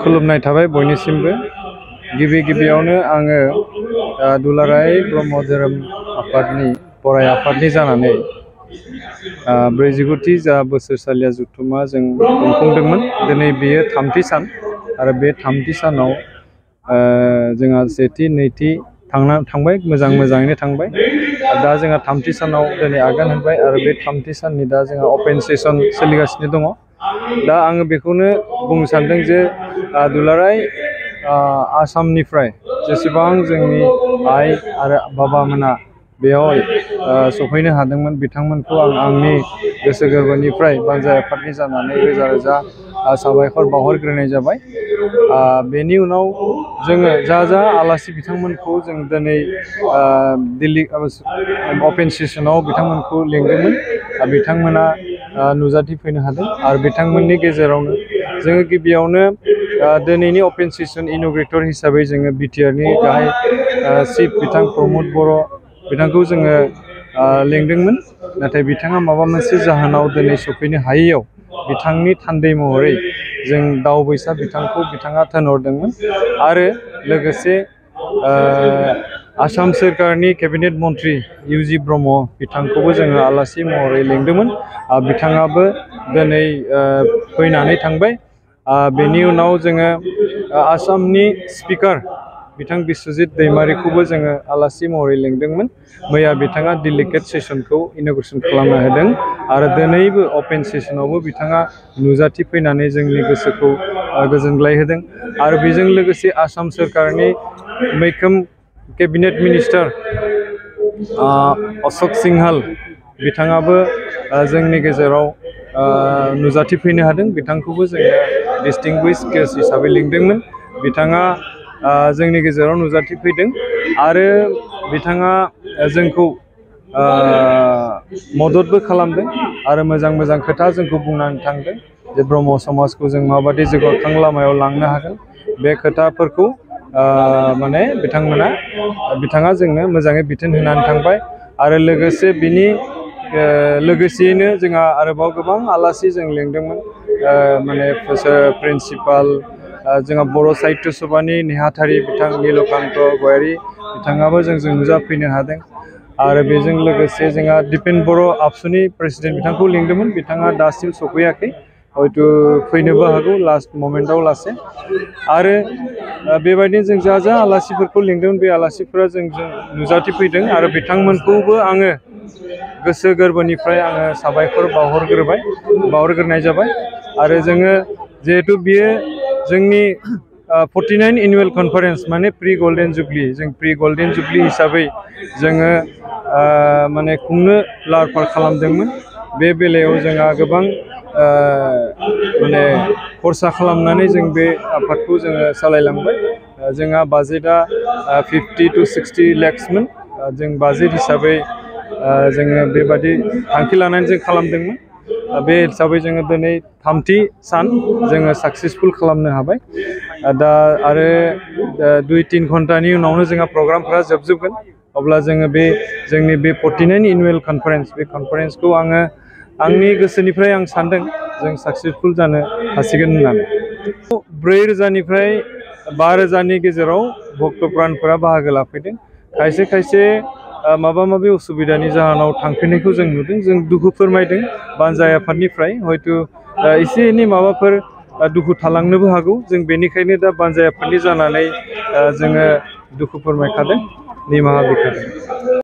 खुलुमनाय थाबाय बयनिसिमबो गिबि गिबियावनो आङो दुलाराय ब्रह्म धोरोम आफादनि बराय आफादनि जानानै 49थि जा बोसोरसालिया जथुम्मा जों खुंफुंदोंमोन। दिनै बेयो थामथि सान आरो बे थामथि सानाव जोंहा सेथि नैथि थांबाय मोजाङैनो थांबाय। दा जोंहा थामथि सानाव दिनै आगान होबाय आरो बे थामथि साननि दा जोंहा अपेन सेसन सोलिगासिनो दङ। दा आङो बेखौनो बुंनो सानदों जे दुलाराय आसामनिफ्राय जेसेबां जोंनि आइ आरो बाबामोना बेयाव सफैनो हादोंमोन बिथांमोनखौ आं आंनि गोसो गोरबोनिफ्राय बानजाय आफादनि जानानै रोजा रोजा साबायखर बावहरग्रोनाय जाबाय। बेनि उनाव जोङो जा आलासि बिथांमोनखौ जों दिनै दिल्ली अपेन सेसनाव बिथांमोनखौ लेंदोंमोन बिथांमोना नुजाथिफैनो हादों आरो बिथांमोननि गेजेरावनो जोङो गिबियावनो दिनैनि अपेन सेसन इन'ग्रेटर हिसाबै जोङो बिटिआरनि गाहाय चिफ बिथां प्रमद बर' बिथांखौ जोङो लेंदोंमोन। नाथाय बिथाङा माबा मोनसे जाहोनाव दिनै सफैनो हायैयाव बिथांनि थान्दै महरै जों दावबैसा बिथाङा थिनहरदोंमोन आरो लोगोसे आसाम सोरखारनि केबिनेट मन्त्रि इउजि ब्रह्म बिथांखौबो जोङो आलासि महरै लेंदोंमोन। बिथाङाबो दिनै फैनानै थांबाय। बेनि उनाव जोङो आसामनि स्पिकार बिथां बिस्वजित दैमारिखौबो जोङो आलासि महरै लेंदोंमोन। मैया बिथाङा डेलिगेट सेसनखौ इन'ग्रेसन खालामना होदों आरो दिनैबो अपेन सेसनावबो बिथाङा नुजाथिफैनानै जोंनि गोसोखौ गोजोनग्लाय होदों। आरो बेजों लोगोसे आसाम सोरखारनि मैखोम केबिनेट मिनिस्टार अशोक सिंहाल बिथाङाबो जोंनि गेजेराव नुजाथिफैनो हादों। बिथांखौबो जोङो डिस्टिंगुइश गेस्ट हिसाबै लिंदोंमोन। बिथाङा जोंनि गेजेराव नुजाथिफैदों आरो बिथाङा जोंखौ मददबो खालामदों आरो मोजां खोथा जोंखौ बुंनानै थांदों जे ब्रह्म समाजखौ जों माबायदि जौगाखां लामायाव लांनो हागोन बे खोथाफोरखौ बिथाङा जोंनो मोजाङै बिथोन होनानै थांबाय। आरो लोगोसे लोगोसेयैनो जोंहा आरोबाव गोबां आलासि जों लेंदोंमोन। प्रिन्सिपाल जोंहा बर' साहित्य सभानि नेहाथारि बिथां नीलकान्त गयारि बिथाङाबो जोंजों नुजाफैनो हादों। आरो बेजों लोगोसे जोंहा दिपेन बर' आबसुनि प्रेसिडेन्ट बिथांखौ लिंदोंमोन। बिथाङा दासिम सफैयाखै, हयथ' फैनोबो हागौ लास्ट ममेन्टआव लासै। आरो बेबायदिनो जों जा आलासिफोरखौ लिंदोंमोन बे आलासिफोरा जोंजों नुजाथिफैदों आरो बिथांमोनखौबो आङो गोसो गोरबोनिफ्राय आङो साबायखर बावहरग्रोनाय जाबाय। आरो जोङो जिहेथु बियो जोंनि 49 एनुवेल कनफारेन्स माने प्रि गल्डेन जुबलि, जों प्रि गल्डेन जुबलि हिसाबै जोङो खुंनो लाहार फाहार खालामदोंमोन। बे बेलायाव जोंहा गोबां खरसा खालामनानै जों बे आफादखौ जोङो सालायलांबाय। जोंहा बाजेटआ 50 to 60 लाखसमोन। जों बाजेट हिसाबै जोङो बेबादि थांखि लानानै जों खालामदोंमोन। बे हिसाबै जोङो दिनै थामथि सान जोङो साक्सेसफुल खालामनो हाबाय। दा आरो 2-3 घन्टानि उनावनो जोंहा प्रग्रामफ्रा जोबजोबगोन। अब्ला जोङो जोंनि बे 49 एनुवेल कनफारेन्स बे कनफारेन्सखौ आङो आंनि गोसोनिफ्राय आं सानदों जों साक्सेसफुल जानो हासिगोन होननानै। 4,000निफ्राय 5,000नि गेजेराव भक्तप्रानफोरा बाहागो लाफैदों। खायसे माबा माबि उसुबिदानि जाहोनाव थांफिननायखौ जों नुदों। जों दुखु फोरमायदों बानजाय आफादनिफ्राय, हयथ' एसे एनै माबाफोर दुखु थालांनोबो हागौ। जों बेनिखायनो दा बानजाय आफादनि जानानै जोङो दुखु फोरमायखादों, निमाहा बिखादों।